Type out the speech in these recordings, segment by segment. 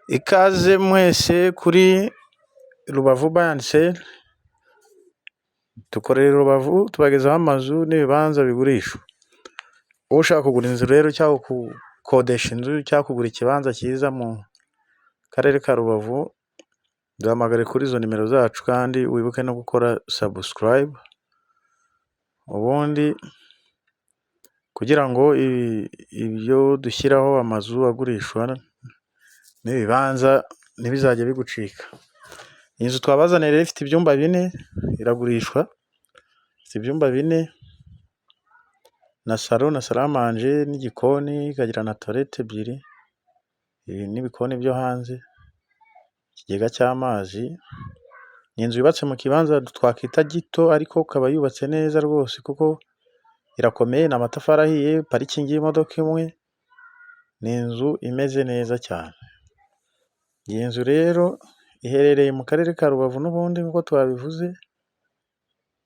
Ikaze mwese kuri Rubavu Buy and Sell, dukorera i Rubavu, tubagezaho amazu n'ibibanza bigurishwa. Ushaka kugura inzu rero cyangwa gukodesha inzu cyangwa kugura ikibanza cyiza mu karere ka Rubavu, duhamagare kuri izo nimero zacu kandi wibuke no gukora subscribe, ubundi kugira ngo ibyo dushyiraho, amazu agurishwa n'ibibanza, ntibizajye bigucika. Inzu twabazaniye rero ifite ibyumba bine, iragurishwa, ifite ibyumba bine na salon na salle à manger n'igikoni, ikagira na toilette ebyiri n'ibikoni byo hanze, ikigega cy'amazi. Ni inzu yubatse mu kibanza twakwita gito, ariko ikaba yubatse neza rwose kuko irakomeye, ni amatafari ahiye, parikingi y'imodoka imwe, ni inzu imeze neza cyane. Iyi nzu rero iherereye mu karere ka Rubavu n'ubundi nk'uko twabivuze,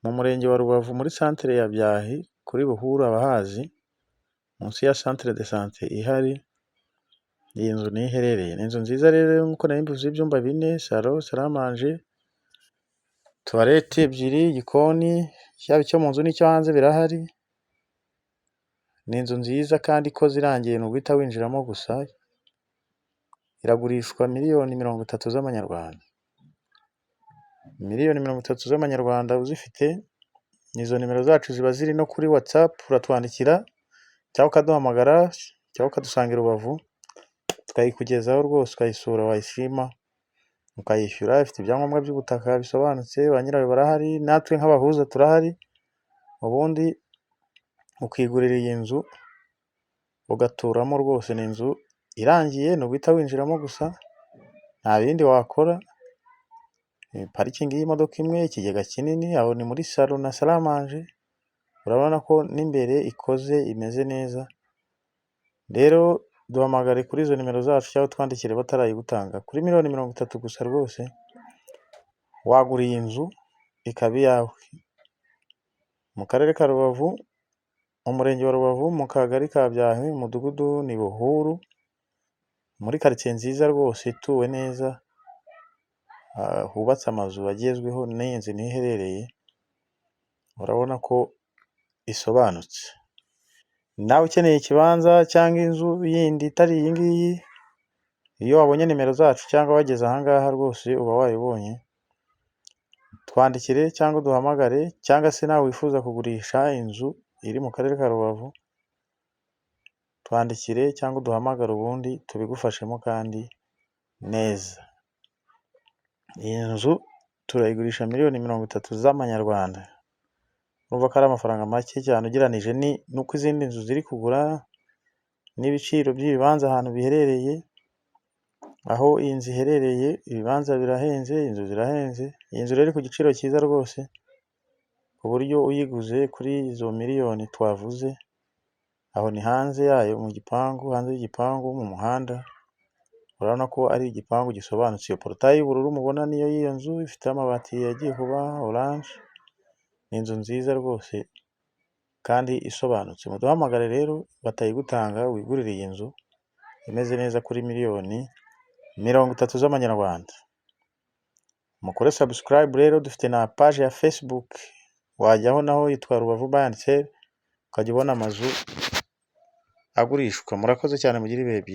mu murenge wa Rubavu, muri santere ya Byahi kuri Buhuru abahazi, munsi ya centre de santé ihari, iyi nzu niho iherereye. Ni inzu nziza rero nk'uko nari mbivuze, y'ibyumba bine, salon, salle à manger, toilette ebyiri, igikoni yaba icyo mu nzu n'icyo hanze birahari. Ni inzu nziza kandi ikoze irangiye, ni uguhita winjiramo gusa. Iragurishwa miliyoni 30 z'amanyarwanda. Miliyoni 30 z'amanyarwanda uzifite, izo nimero zacu ziba ziri no kuri WhatsApp, uratwandikira cyangwa ukaduhamagara cyangwa ukadusanga i Rubavu, tukayikugezaho rwose, ukayisura, wayishima ukayishyura. Ifite ibyangombwa by'ubutaka bisobanutse, ba nyirayo barahari, natwe nk'abahuza turahari, ubundi ukigurira iyi nzu ugaturamo rwose. Ni inzu irangiye, ni uguhita winjiramo gusa, nta bindi wakora. Parikingi y'imodoka imwe, ikigega kinini, aho ni muri salon na salle à manger, urabona ko n'imbere ikoze imeze neza. Rero duhamagare kuri izo nimero zacu cyangwa twandikire batarayigutanga. Kuri miliyoni 30 gusa rwose wagura iyi nzu ikaba iyawe. Mu karere ka Rubavu, mu murenge wa Rubavu, mu kagari ka Byahi, umudugudu ni Buhuru, muri karitsiye nziza rwose ituwe neza, hubatse amazu agezweho, n'iyi nzu niho iherereye, urabona ko isobanutse. Nawe ukeneye ikibanza cyangwa inzu yindi itari iyi ngiyi, iyo wabonye nimero zacu cyangwa wageze aha ngaha rwose uba wayibonye, twandikire cyangwa uduhamagare, cyangwa se nawe wifuza kugurisha inzu iri mu karere ka Rubavu, twandikire cyangwa uduhamagare, ubundi tubigufashemo kandi neza. Iyi nzu turayigurisha miliyoni 30 z'amanyarwanda. Urumva ko ari amafaranga make cyane ugereranije n'uko izindi nzu ziri kugura n'ibiciro by'ibibanza ahantu biherereye. Aho iyi nzu iherereye ibibanza birahenze, inzu zirahenze. Iyi nzu rero iri ku giciro cyiza rwose, ku buryo uyiguze kuri izo miliyoni twavuze, aho ni hanze yayo mu gipangu, hanze y'igipangu mu muhanda, urabona ko ari igipangu gisobanutse. Iyo portail y'ubururu mubona niyo y'iyo nzu, ifite amabati yagiye kuba orange, ni inzu nziza rwose kandi isobanutse. Muduhamagare rero batayigutanga, wigurire iyi nzu imeze neza kuri miliyoni 30 z'amanyarwanda. Mukore subscribe rero, dufite na page ya Facebook wajyaho naho yitwa Rubavu Buy and Sell, ukajya ubona amazu agurishwa. Murakoze cyane, mugire ibihe byiza.